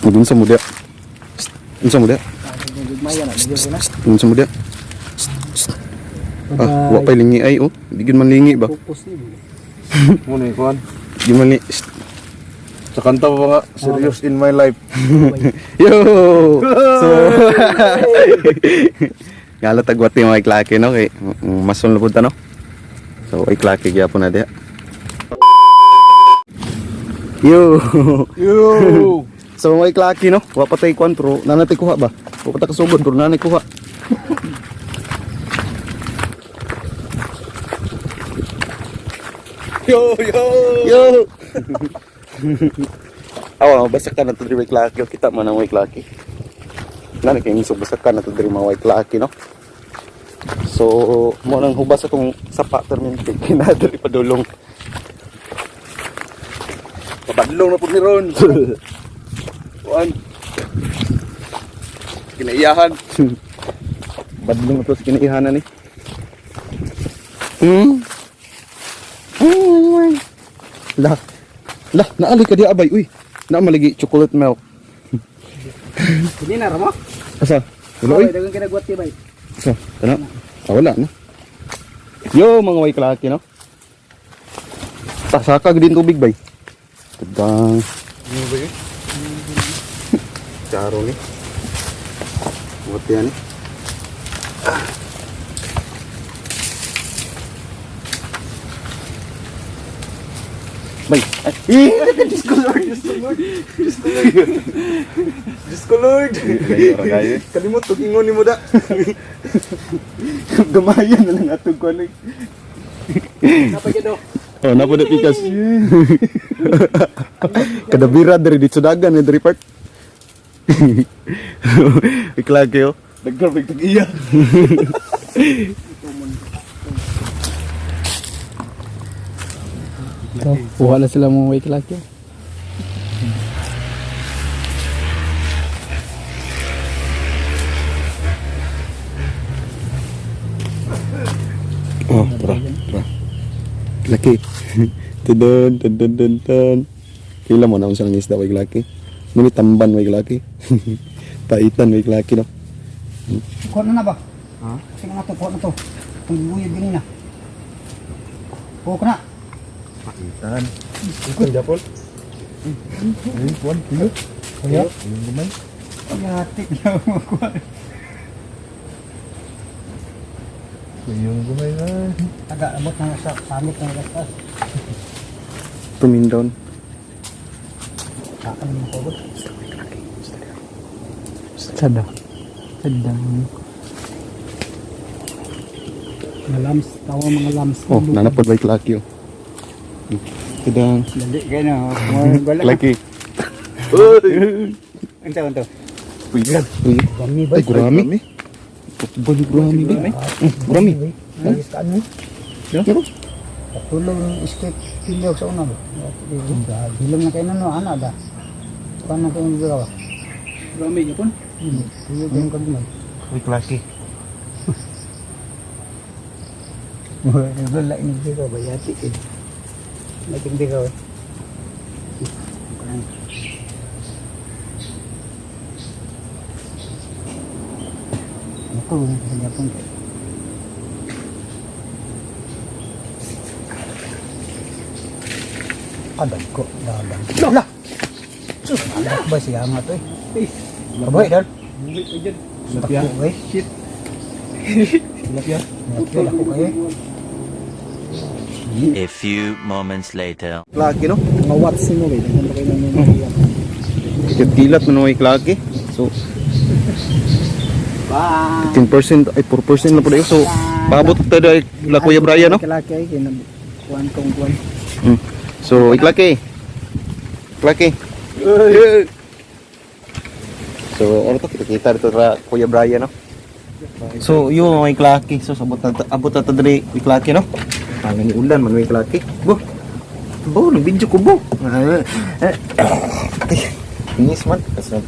Unsa mo dia? Unsa mo dia? Gugmaya na, nagyan ko na. Unsa mo dia? Ah, wa pa'y lingi ay oh. Di gyud man lingi ba? Focus ni. Muna ikuan. Di man li. Sa kanta pa nga, "Serious in my life." Yo! So, ngala tagwat ni mga klake no kay masun na pud ta no. So ay klake gyapon na diha. Yo! Yo! So mga klaki no, wa pa tay kwan pero nanatay kuha ba? Wa pa ta kasugod pero nanay kuha. Yo! Yo! Yo! Awa, basta ka na to diri may klaki. Kita man ang may klaki. Nana kay miso basta ka na to diri mga may klaki no. So, mo nang hubas atong sapa permente kina diri padulong. Pabadlong na po ni Ron. Kuan. Kinaiyahan. Badlong na to sa kinaihanan ni. Lah. Lah, naali ka di abay. Uy, naamaligi chocolate milk. Hindi na ramo. Asa? Wala oy. Dagang kinagwat ti bay. Asa? Kana? Ah, wala na. Yo, mga way klaki no. Sasakag din tubig bay. Tadang. Ano ba yun? Charo ni. What yan eh? Bay. Ay, eh, Diyos ko Lord! Diyos ko Lord! Diyos ko Lord! Diyos ko Lord! Kalimot, tugingon ni mo da. Gamayan na lang atong kuan. Napay do. Oh, napo na pikas. Kadabira diri dito dagan ni diri part. Iklagi oh. Nagkarbig tag-iya. So, kuha na sila mga way klaki. Oh, tara, tara. Laki. Tudun, tudun, tudun, tudun. Kila mo na unsa nang isda way laki. Muni tamban way laki. Paitan way laki no. Kuha na na ba? Ha? Sige na to, kuha na to. Itong buyog ganina. Kuha ko na. Paitan. Ikan Japol. Ayun, kuan, tuyo. Kuya? Ayun, gumay. Yatik na mo kuha. Ayun, gumay na. Taga, abot na sa samit na gastas. Tumin down. Saan mo ko? Sada. Sada. Mga lams, tawa mga lams. Oh, nanapod way laki oh. Tudang. Dali kayo na. Wala. Laki. Ang tawag to. Uy, uy. Gami ba? Ay, gurami. Tukban gurami ba? Gurami. Ayos ka ano? Pero Tulong escape pilog sa una ba? Bilong na kayo na no, ana ba? Paano kayo magawa? Gurami niya po? Tuyog yung kagmay. Uy, klaki. Wala ini biro ba yati eh. Lagi biro. Ako sa Japon kay. Kadag ko, dadag. Lah. Sus, anak ba siya nga to eh. Kaboy dal. Tilapia. Tako, eh. Shit. Tilapia. Tilapia lako kayo. A few moments later. Laki no. Mga watts mo ba? Daghan ba kayo ng mga Kilat man way laki. So Bye. 15% ay 4% na po dayo. So paabot ta dahil la Kuya Brian no. Kalaki ay kay kuan kong kuan. So iklaki. Iklaki. So ano to kita-kita dito ra Kuya Brian no. So yun mga iklaki. So abot na abot na ta diri iklaki no. Pangan ni ulan man may iklaki. Bo. Bo, nag-video ko bo. Ay, Inis man. Kasi